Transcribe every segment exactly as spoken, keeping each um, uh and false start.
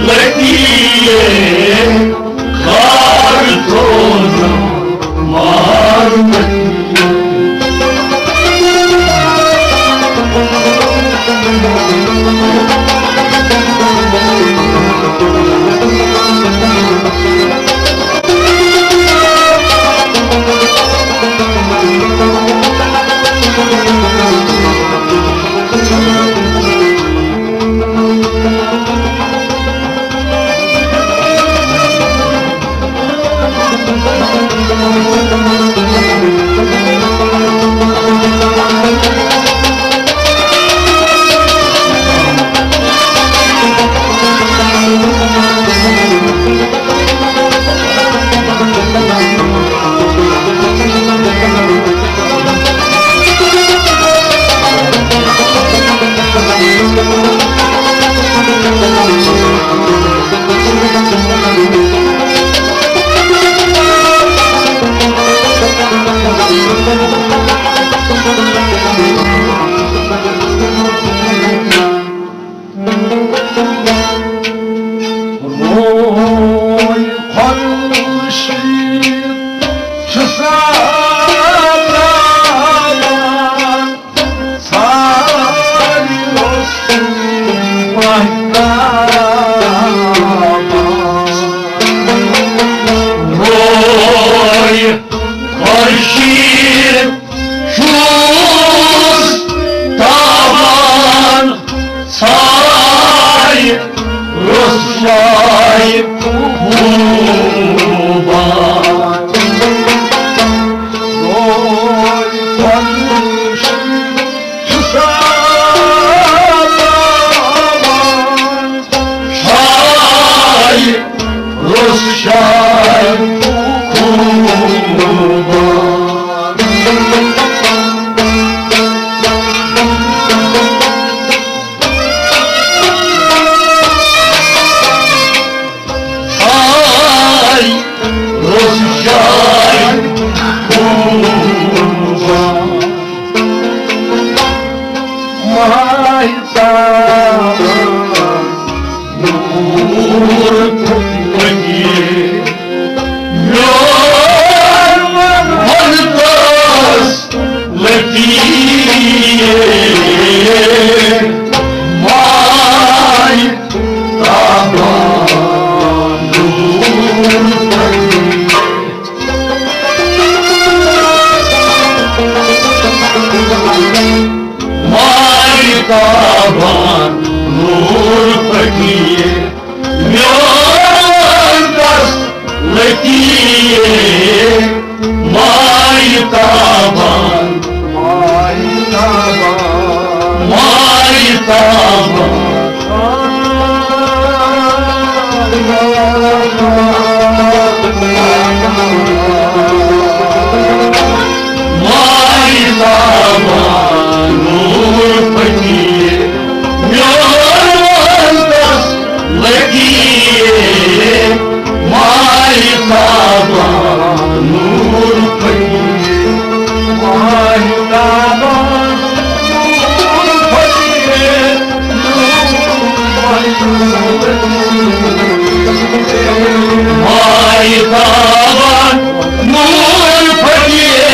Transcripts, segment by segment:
پتی کار تھونا مار متی۔ روے خورشید چھُ ساتان، سارِ روشنی ماہتابان۔ روے خورشید چھُس تابان، سایہِ روشنایہِ خوٗبان۔ روے خورشید چھُ ساتان، سایہِ روشنایہِ خوٗبان۔ آے روشن شاہی خوبان۔ ماہتاب نور پھٹنگی، میون وطنس لطیف۔ ماہتاب نور پھٹنگی۔ ماہتابان نور پھٹیے، میون دست لگیے۔ ماہتابان، ماہتابان، ماہتابان۔ ماہتابان نور پھٹیے، میون وطنس لگیے۔ ماہتابان نور پھٹیے، ماہتابان نور پھٹیے۔ ماہتابان نور پھٹیے،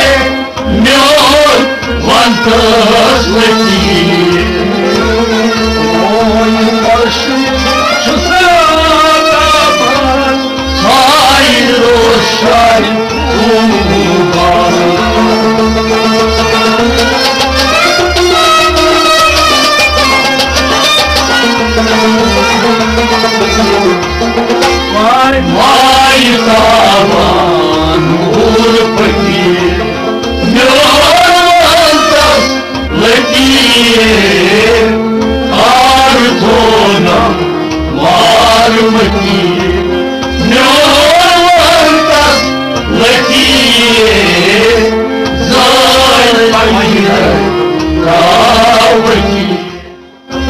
میون وطنس لطیف۔ اوے خورشید چھُ سراب تابان، سایہِ روشن خوبان۔ ماہتابان نور پھٹیے، میون وطنس لطیف۔ کار تھونا مار متی، میون وطنس لطیف۔ زٲے پنجہِ راوتی۔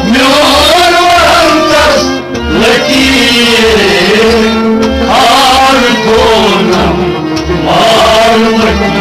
میون وطنس لطیف، کار تھونا مار متی۔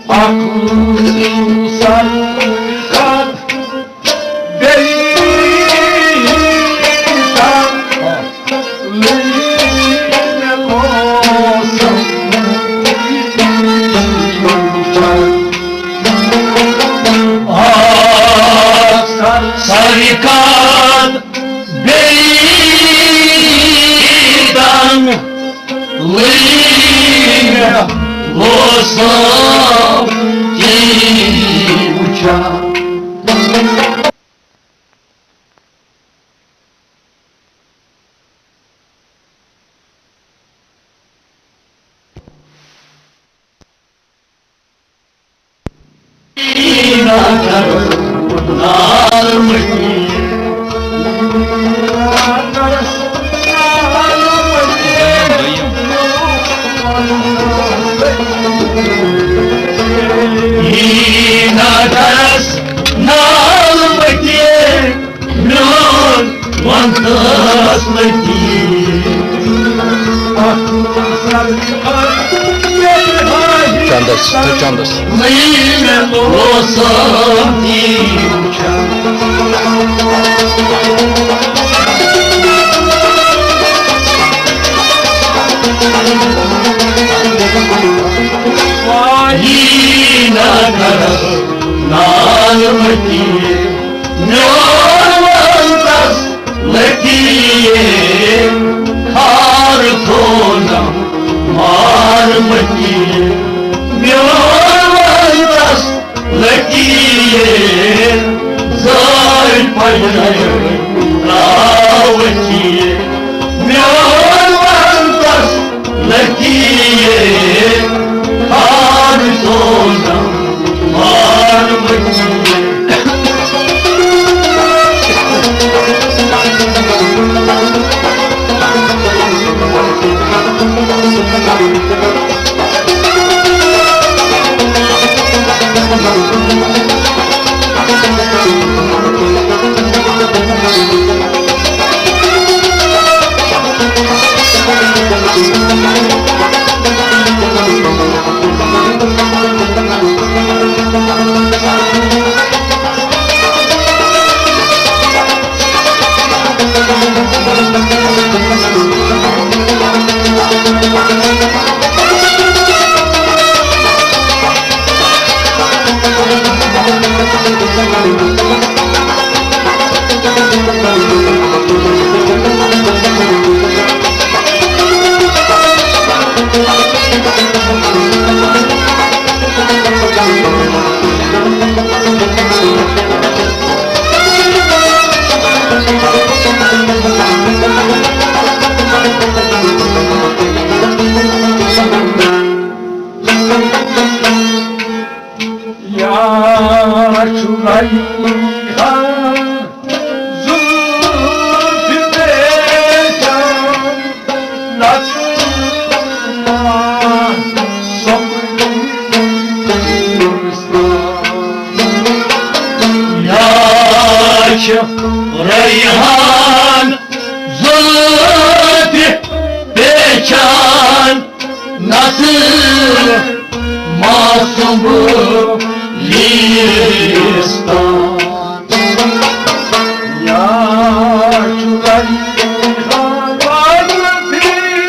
اکھ سر کتھ بیٚیہِ سر۔ سرکار بیٚیہِ دَن لٔگۍ مےٚ لوسان تی وٕچھان۔ چندس تہٕ چندس۔ لٔکیٖر کھار تھوونم مار مٔتی، میون وَنتَس لٔکیٖر، زٲلۍ پَنٕنۍ ترٛاوتھی، میون وَنتَس لٔکیٖر، کھار تھوونم مار مٔتی۔ یا چھُ ریحان زُلفِ پیچان، نژُن ما سۄمبرِ۔ یا چھُ ریحان زُلفِ پیچان، نژُن ما سۄمبرِ۔ یا چھُ ریحان زُلفِ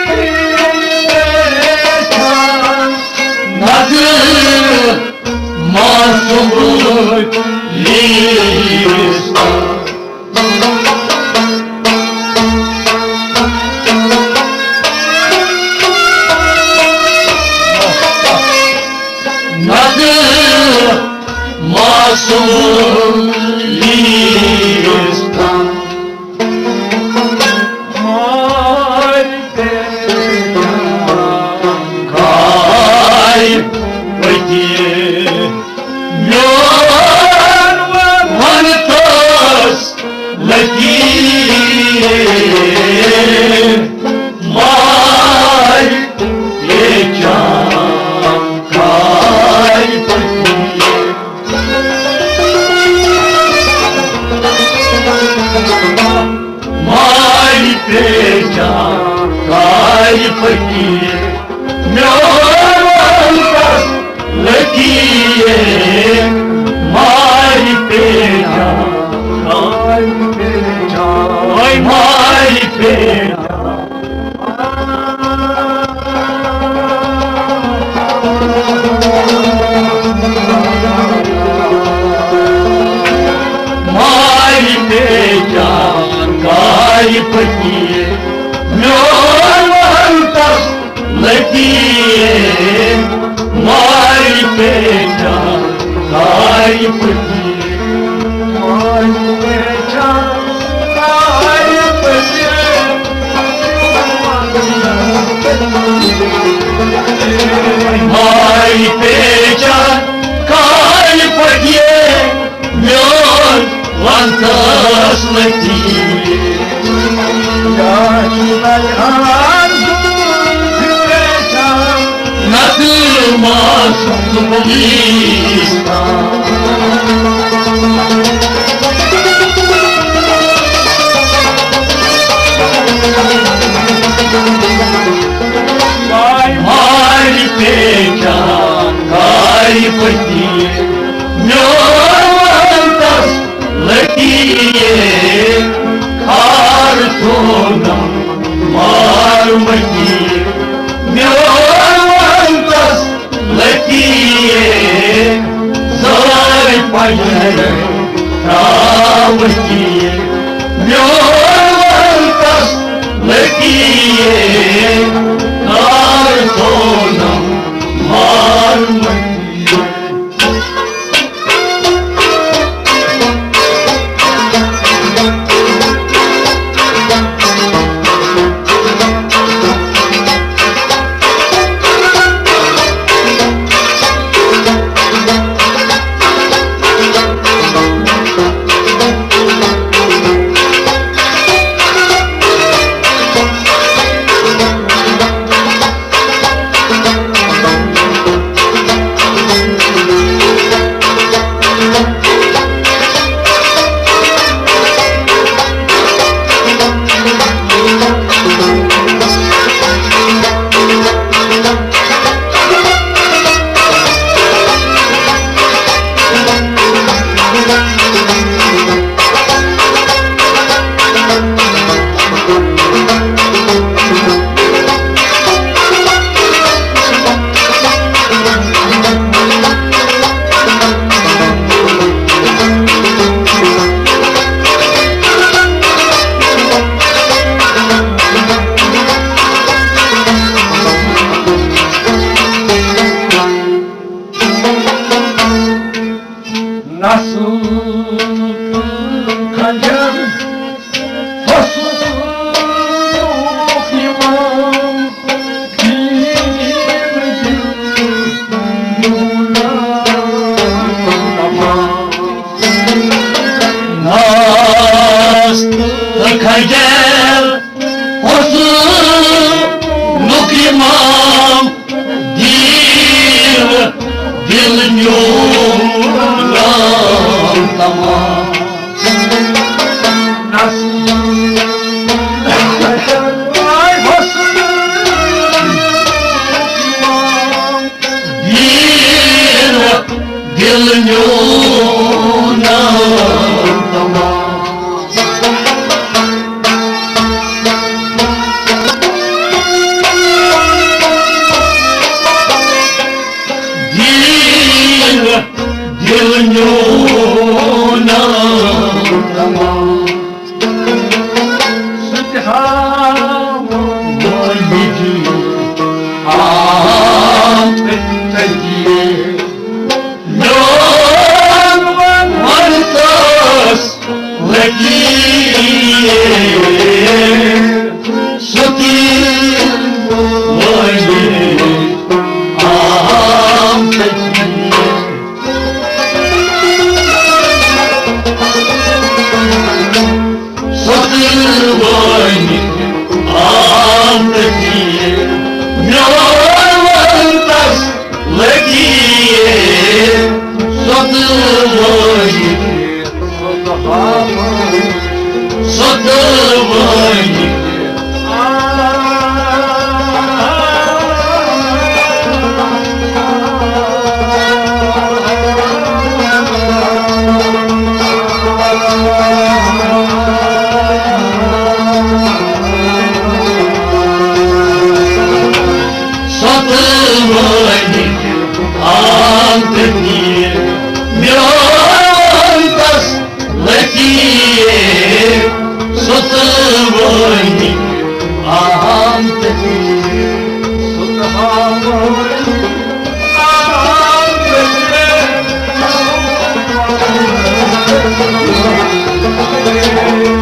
پیچان، نژُن ما سۄمبرِ۔ نظر معصوم نیستم۔ مارِ پیٚٹھ کھارِ پٔتہِ میون وَنتَس لٔکیٖر، مارِ پیٚچان کھارِ۔ پٔکی میون وَن تَس لٔکی مارِ پیچا، مارِ پیچا، مارِ پیچا۔ مارِ پیچا کارِ پٔکی میون وَن تَس لٔکی مارِ پیچا کارِ پٔکی۔ مارِ پیچا کارِ پٔکی۔ مارِ پیچا کارِ پٔکی۔ میون وَن تَس لٔکی۔ یا چھُ لگان زُو پریشان۔ نقل ما سُنٛد پولیس۔ مارِ پیچا کارِ پٔکی۔ میون وَن تَس لٔکی کھار تھونم مار مٔکی۔ میون وَن تَس لٔکی زار پَجر تراوکی۔ میون وَن تَس لٔکی کھار تھونم مار مٔکی۔ نسل تہٕ خنجر فصلُک اِمام، دین دِل نوٗرا تمام۔ نسل تہٕ خنجر فصلُک اِمام، دین دِل نوٗرا تمام۔ دین دِل نوٗرا تمام۔ دین دِل نوٗرا تمام۔ سُہ تہِ ہاوو ییٚتہِ آمتٕے۔ میون وَن تَس لٔکی۔ سُہ تہِ وٲیِتھ آمتٕے۔ سُہ تہِ وٲیِتھ آمتٕے۔ میون وَن تَس لٔکی۔ سُہ تہِ وٲیِتھ سُہ تہٕ وٲیِتھ۔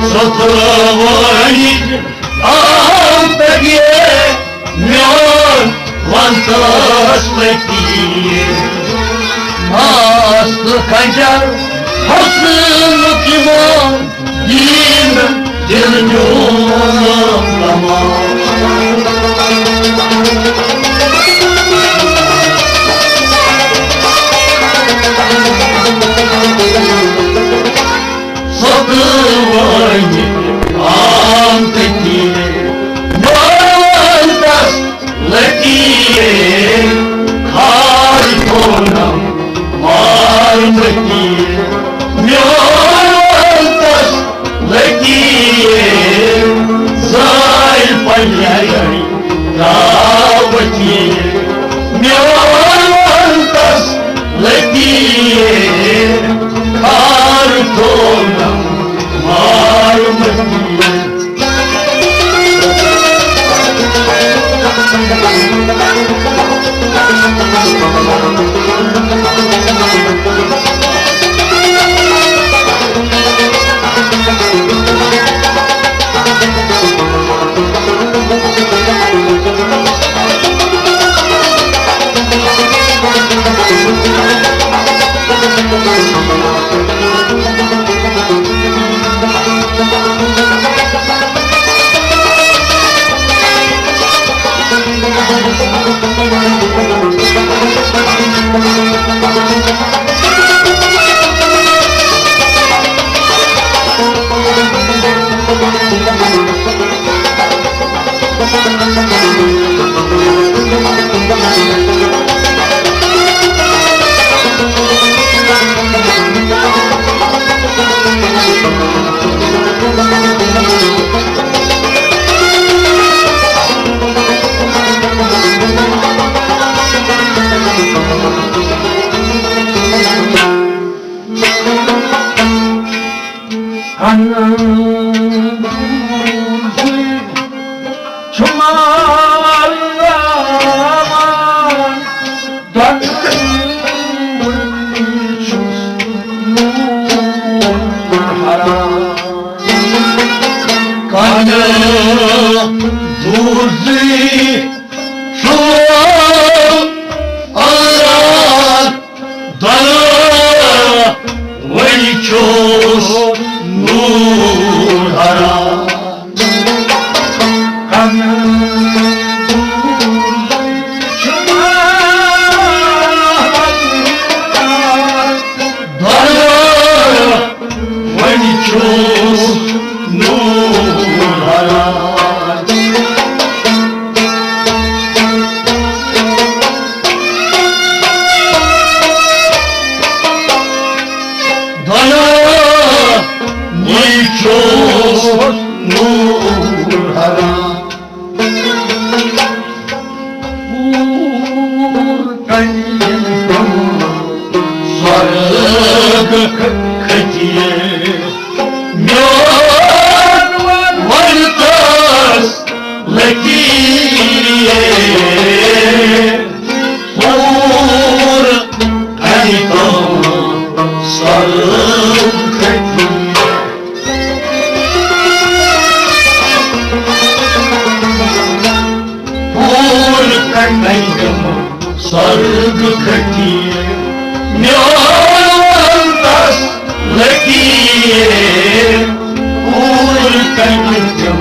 ستوٲنِج آمتگی میون وندس لطیف۔ ماس تہٕ خنجر حسنُک یِوان دین دل میون تمام۔ ستوٲنِج آمتگی میون وندس لطیف، کھار تھونم مار متی، میون وندس لطیف، زال پنجائی راوتی، میون وندس لطیف، کھار تھونم مار متی۔ دۄنوَے چھُس نوٗر حرام۔ دۄنوَے چھُس نوٗر حرام۔ دۄنوَے چھُس نوٗر حرام۔ پوٗر کنہِ سۄرگ کھٔتی میون وۄنۍ تس لطیف۔ پوٗر کنہِ تِم سۄرگ کھٔتی۔ پوٗر کنہِ تِم سۄرگ کھٔتی۔ میون وۄنۍ تس لطیف۔ پوٗر کنہِ تِم،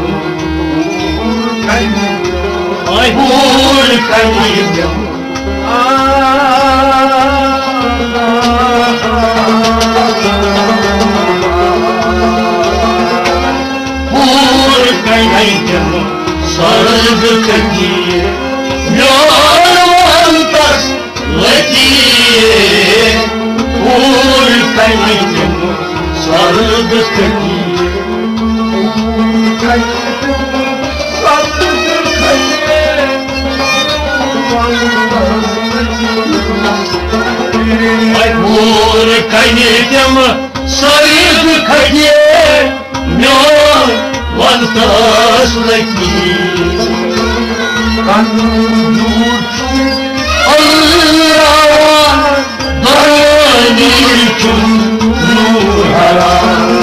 پوٗر کنہِ تِم، پوٗر کنہِ تِم۔ پوٗر کنہِ تِم سۄرگ کھٔتی۔ میون وۄنۍ تس لطیف۔ پوٗر کنہِ تِم سۄرگ کھٔتی۔ پوٗر کنہِ تِم سۄرگ کھٔتی۔ پوٗر کنہِ تِم سۄرگ کھٔتی۔ میون وۄنۍ تس لطیف۔ نور چھُم ألراوان، دۄنوٕنی چھُم نور ہراوان۔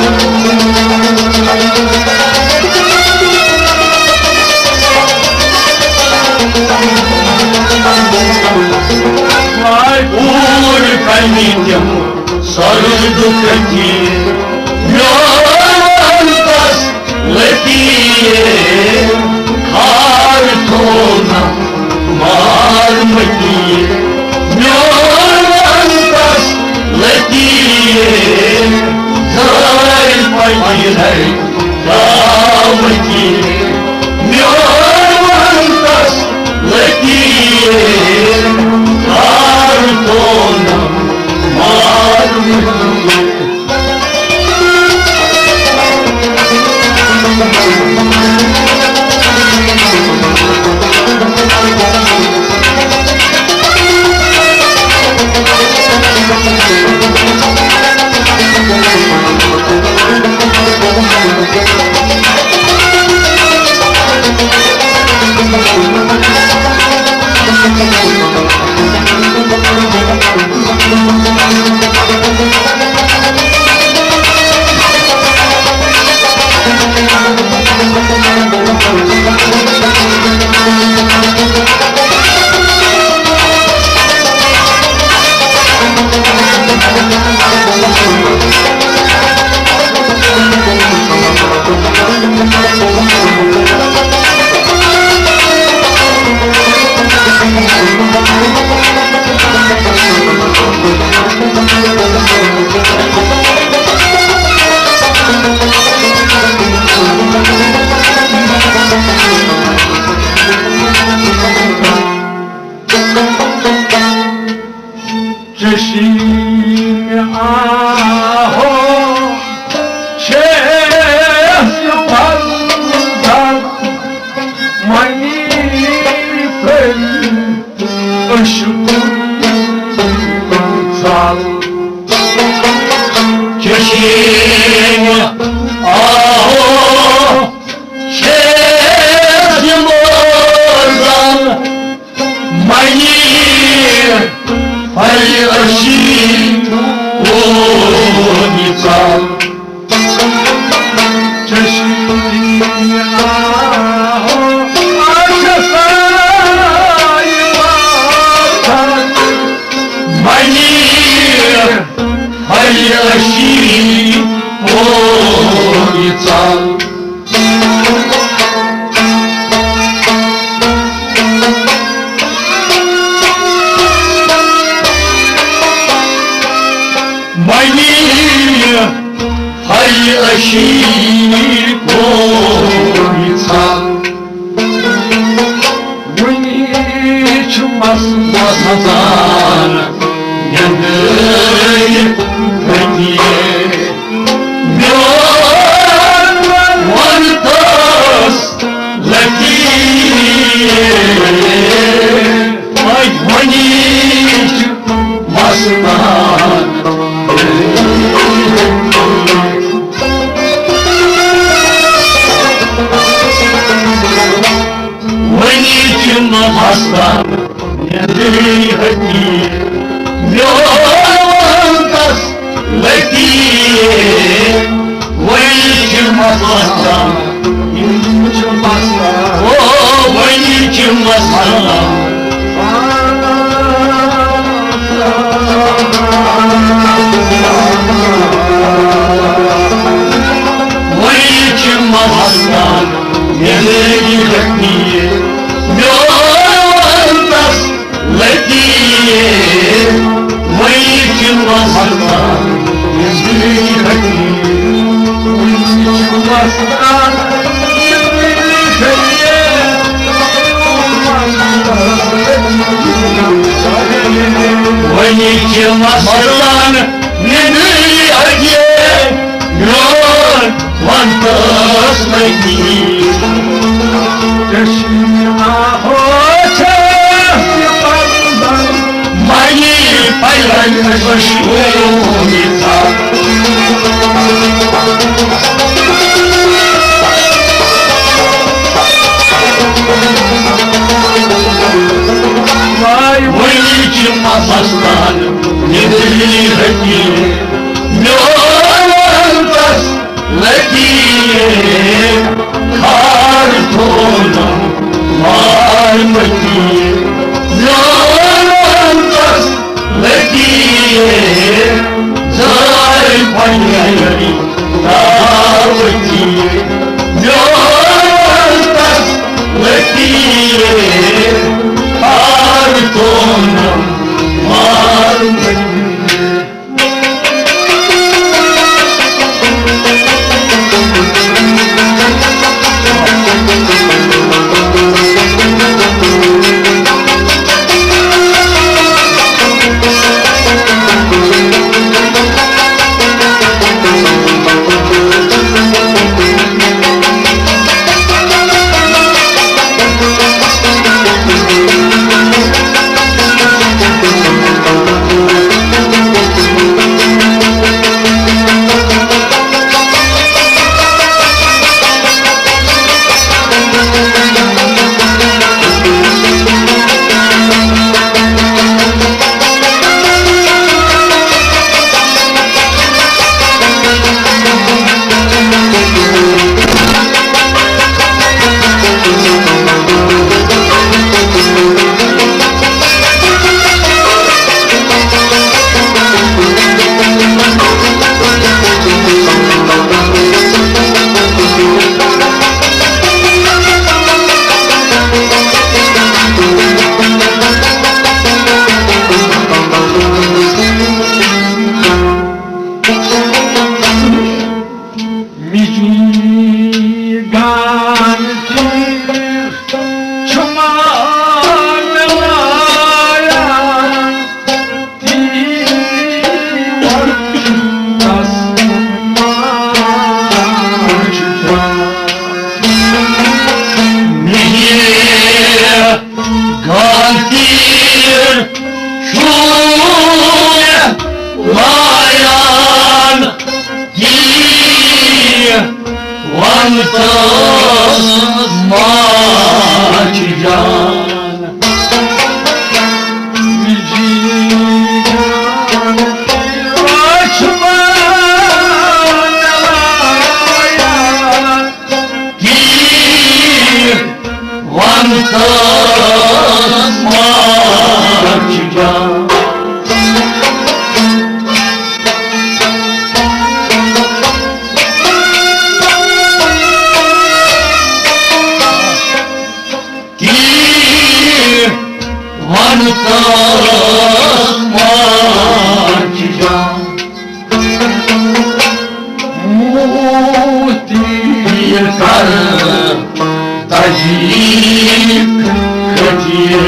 آے اوٗرۍ کنہِ تِم سرد کتھِ، میون وَن تس لطیف، خار تھوو نہ مار متی۔ میون وَن تس لطیف، زٲلۍ پنجہِ لرِ ترٛاوتی۔ میون وَن تس لطیف، خار تھوو نہ مار متی۔ چشمِ آہو چھیٚس بلزم، منی پھٔلۍ عشقُن ژل۔ چشمِ آہو چھیٚس بلزم، منی پھٔلۍ عشقُن ژل۔ چشمِ آہو چھیٚس بلزم، منی پھٔلۍ عشقُن ژل۔ منی پھٔلۍ عشقُن ژل۔ وُنہِ چھُ مس مستان نیٚنٛدٕرِ کھٔتی۔ میون وَن تس لطیف، وُنہِ چھُ مستان۔ وُنہِ چھُ مستان نیٚنٛدٕرِ کھٔتی۔ میون وَن تس لطیف، وُنہِ چھُ مستان۔ وُنہِ چھُ مستان۔ او، وُنہِ چھُ مستان۔ وُنہِ چھُ مستان۔ ییٚلہِ یہِ میون وَن تس لطیف، وُنہِ چھُ مستان، وُنہِ چھُ مستان، وُنہِ چھُ مستان، نیٚنٛدٕرِ کھٔتی۔ میون وَن تس لطیف۔ چشمِ آہو چھیٚس بلزم، منی پھٔلۍ عشقُن ژل۔ میون تس لکیر، خار تھونم مار متی۔ میون تس لکیر، زار پنیر دعوتی۔ میون تس لکیر، خار تھونم مار متی۔ مِٹی گان تیر چھُ ماننایا، تی وَنتَس ماجہِ جان۔ مِٹی گان تیر چھُ مےٚ لایان، تی وَنتَس ماجہِ جان۔ تی وَنتَس ماجہِ جان۔ تی وَنتَس ماجہِ جان۔ موتی کر تجیک کھٹیے،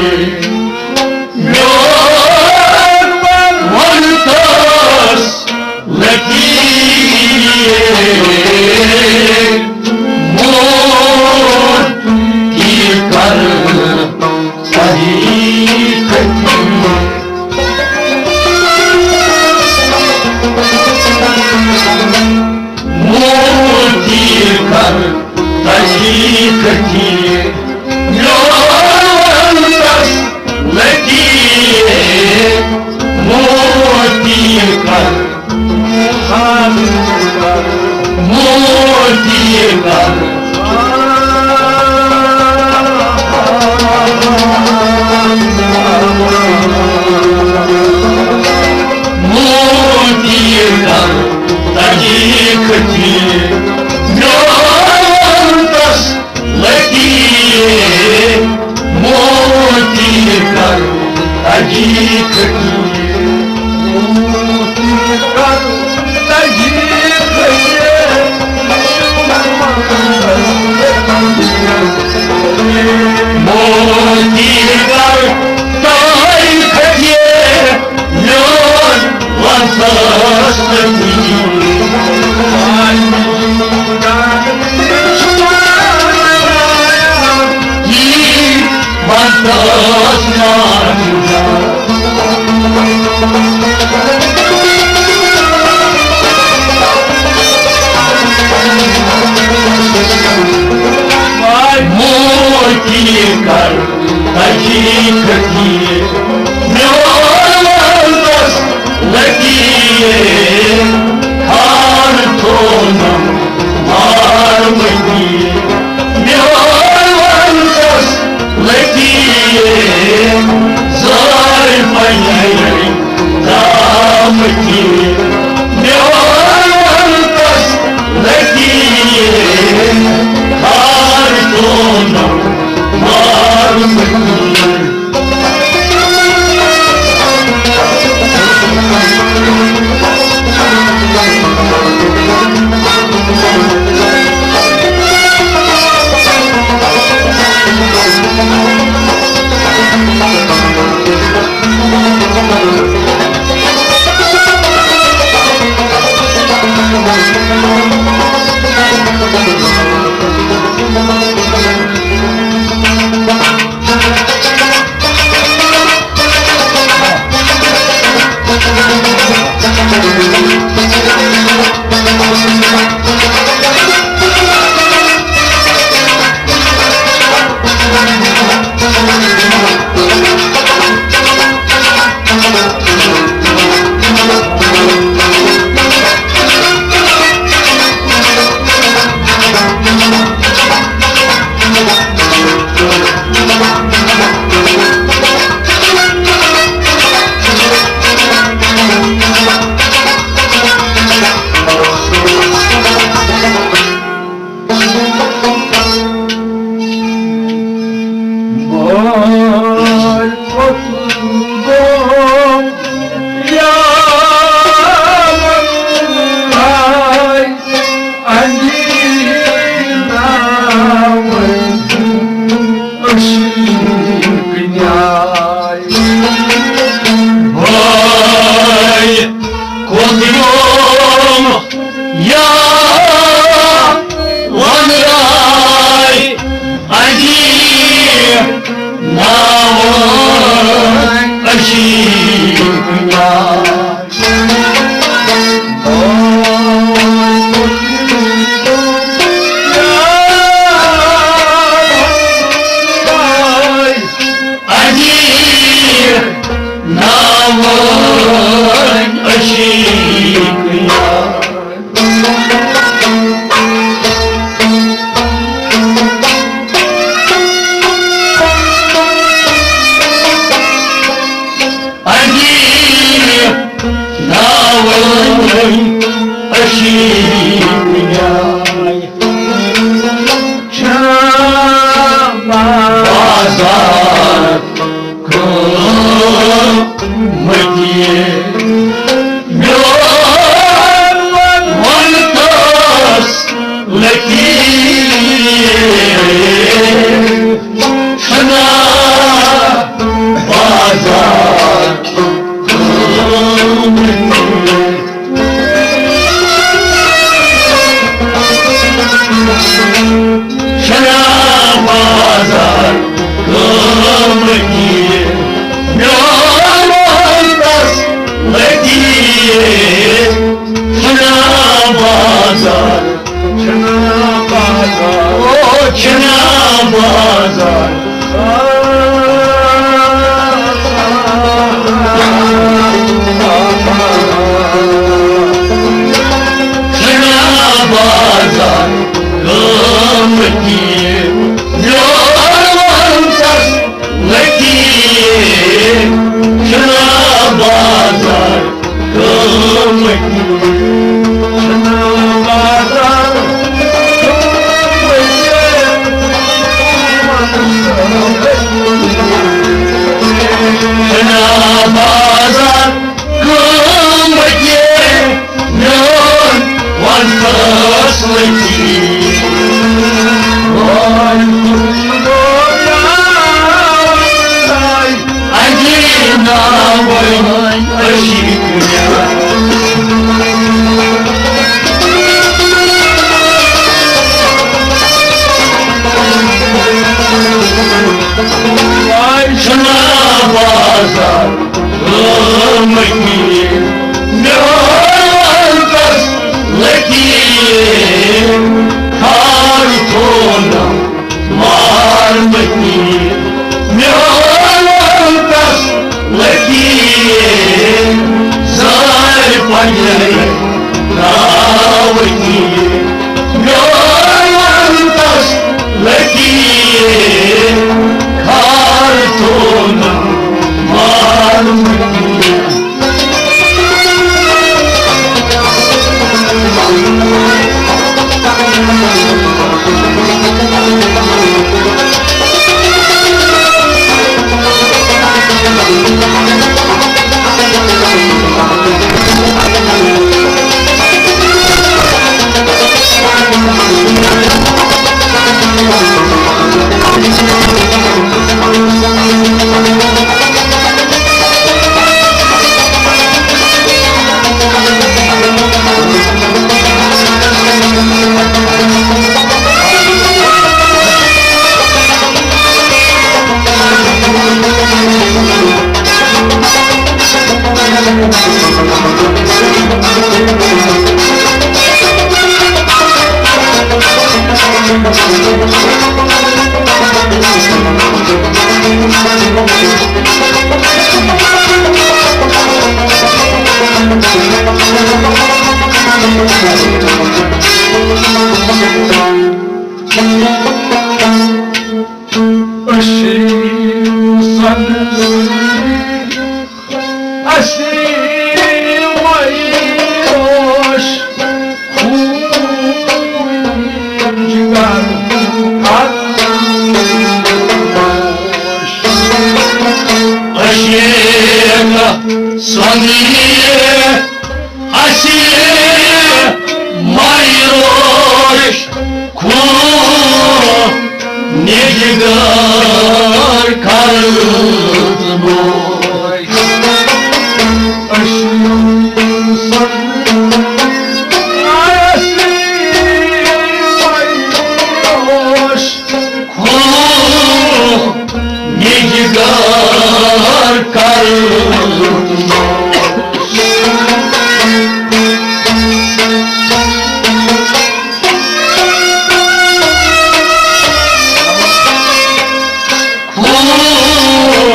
میون وَنتَس لکیر۔ موتی کر تجیک کھٹیے، موتی کر تجیک کھٹیے، میون وَنتَس لکیر۔ موتی کر، موتی کر، موتی کر تجیک کھٹیے، میون وَنتَس لکیر۔ موتی کر تجیک کھٹیے، موتی کر تجیک کھٹیے۔ موتی کر تجیک کھٹیے، میون وَنتَس لکیر۔ وَنتَس ماجہِ جان۔ موتی کر تجیک کھٹیے، میون وَنتَس عزیز ناوٕنۍ عشیٖق یار۔ عزیز ناوٕنۍ عشیٖق یار۔ چھا بازار قۭمتی میون وَن تَس لطیف، چھُنا بازار قۭمتی۔ چھنا بازار قۭمتی، میون وَن تَس لطیف۔ چھنا بازار، چھنا بازار، او چھنا بازار۔ چھنا بازار قۭمتی، میون وَن تَس لطیف۔ چھنا بازار قۭمتی، چھنا بازار قۭمتی، چھنا بازار قۭمتی، میون وَن تَس لطیف۔ وَن تَس لطیف۔ اَدی ناوٕنۍ عشیٖق یار۔ وَن چھُنا بازار قۭمتی، میون وَن تَس لطیف۔ خار تھونا مارمتی، میون وَن تَس لطیف۔ زار پنجے راوتی، میون وَن تَس لطیف۔ خار تھونا مارمتی۔ عشیٖق سۄنٛدٕے اَسہِ مَے روش، خوٗن نِگار کرٕ نوش۔ عشیٖق سۄنٛدٕے اَسہِ مَے روش، خوٗن نِگار کرٕ نوش۔ خوٗن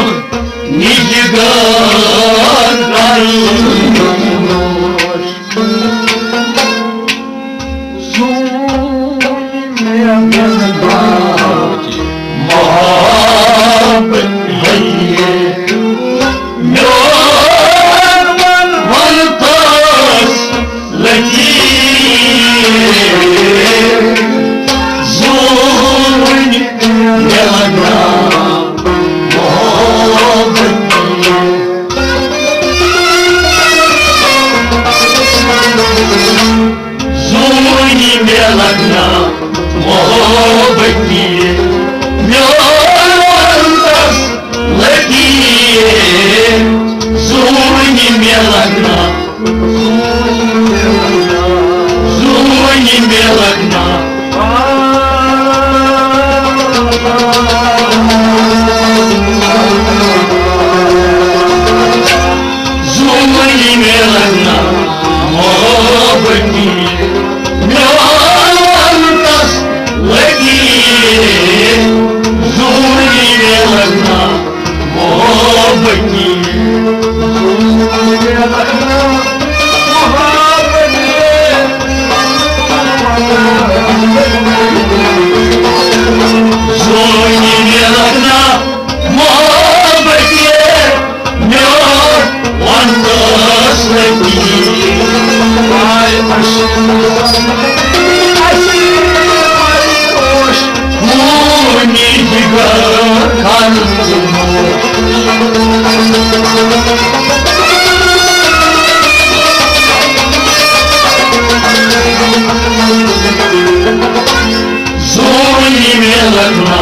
زوٗنہِ مےٚ لگنا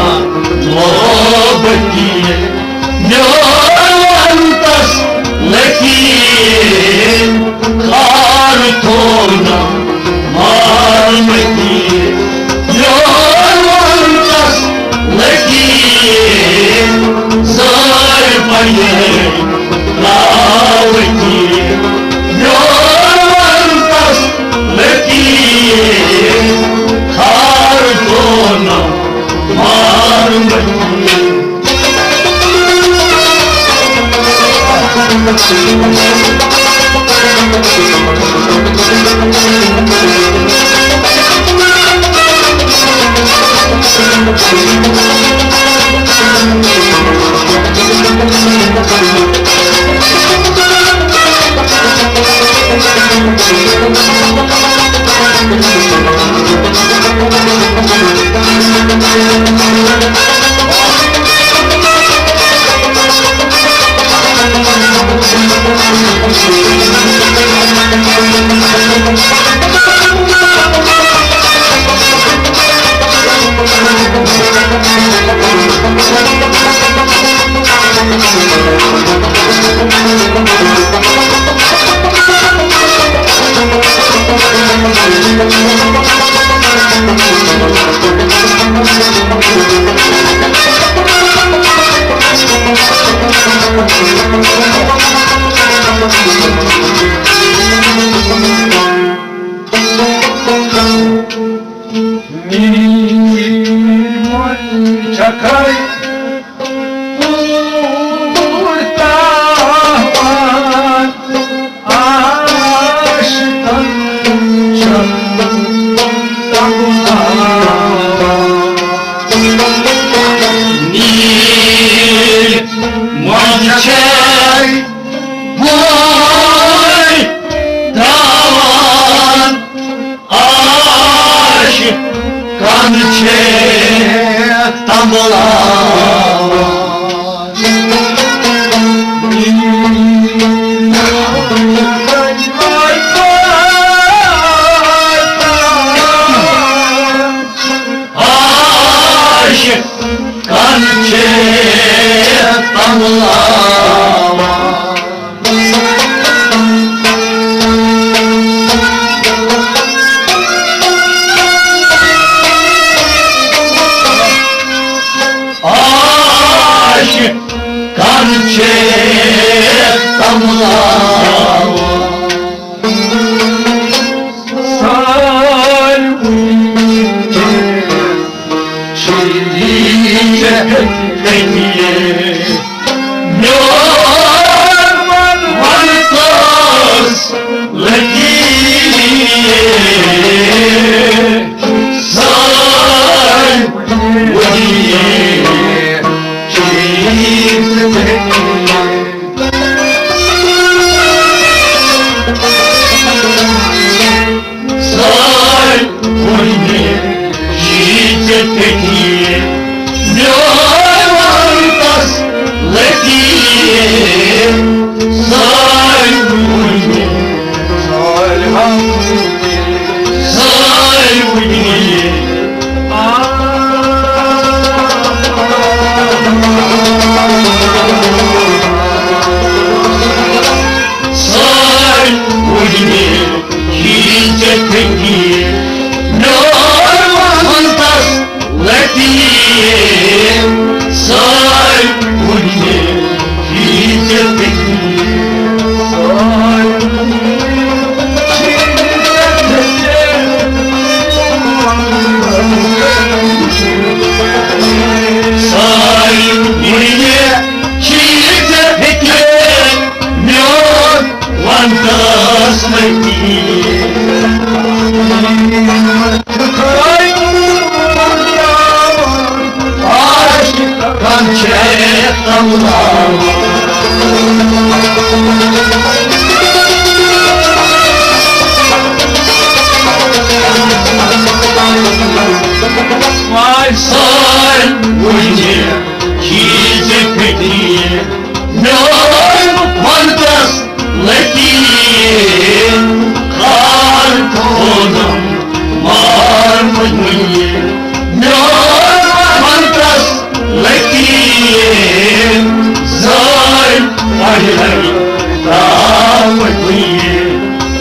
محبتی، میون ونتس لکیر، خار تھونا مارمتی، میون ونتس لکیر، زار پنیر راوتی، میون ونتس لکیر، خار تھونا مارمتی۔ عاشقن چھے تنبلاوان۔ عاشقن چھے تنبلاوان۔ عاشقن چھے تنبلاوان۔ سٲنۍ کُنہِ ییٖژ تٔتی، میون وَنتَس لٔتی۔ سٲنۍ کُنہِ، سٲنۍ کُنہِ، سٲنۍ کُنہِ۔ ییٖژ تٔتی، میون وَنتَس لٔتی۔ سٲنۍ کُنہِ، ییٖژ تٔتی، سٲنۍ کُنہِ، سٲنۍ کُنہِ، ییٖژ تٔتی، میون وَنتَس لٔتی۔ عاشقن چھے تنبلاوان۔ واے سٲنۍ کُنہِ، ییٖژ ترٛاو کُنہِ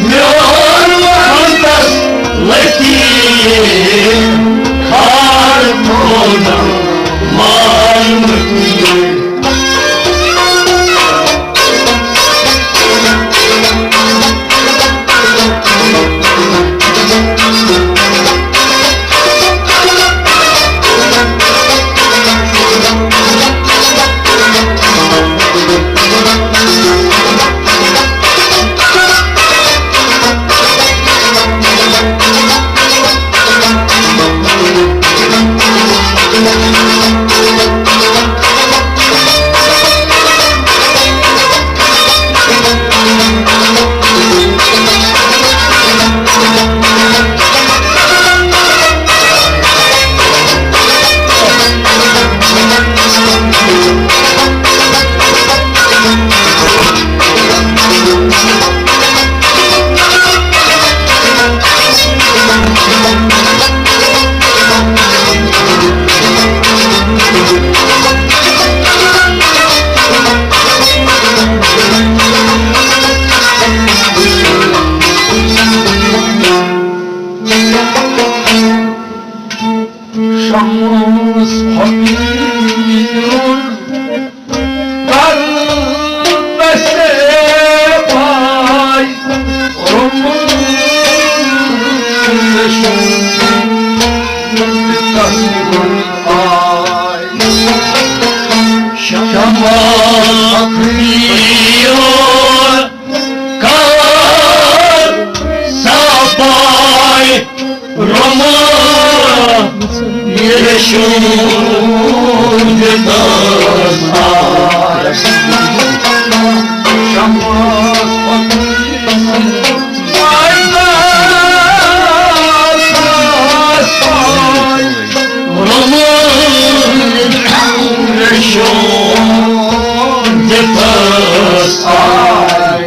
میون وطنس لطیف، کھار تھوڑا مان مٔٹیے۔ شمس فقیرن کر نصیب آے، روٚمُت شُنٛد تسُنٛد آے۔ شمس فقیرن کر صفاے، روٚمُت یہِ شُنٛد تسُنٛد آے۔ شمس فقیرن کر صفاے، روٚمُت یہِ شُنٛد تسُنٛد آے۔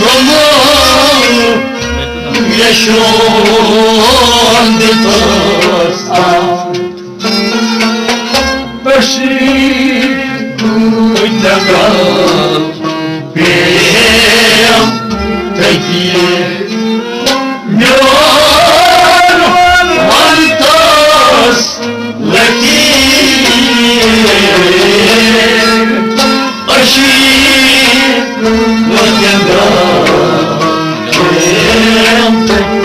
روٚمُت یہِ شُنٛد تسُنٛد آے۔ أشی جگہ بیم تکی میون ونتس لطیف۔ أشی جگہ بیم تکی۔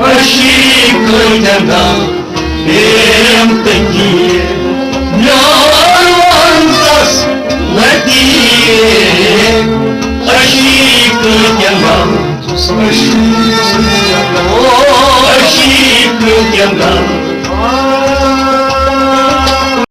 عشیق جگہ بیم تکی، میون ونتس لطیف۔ عشیق جگہ، عشیق جگہ،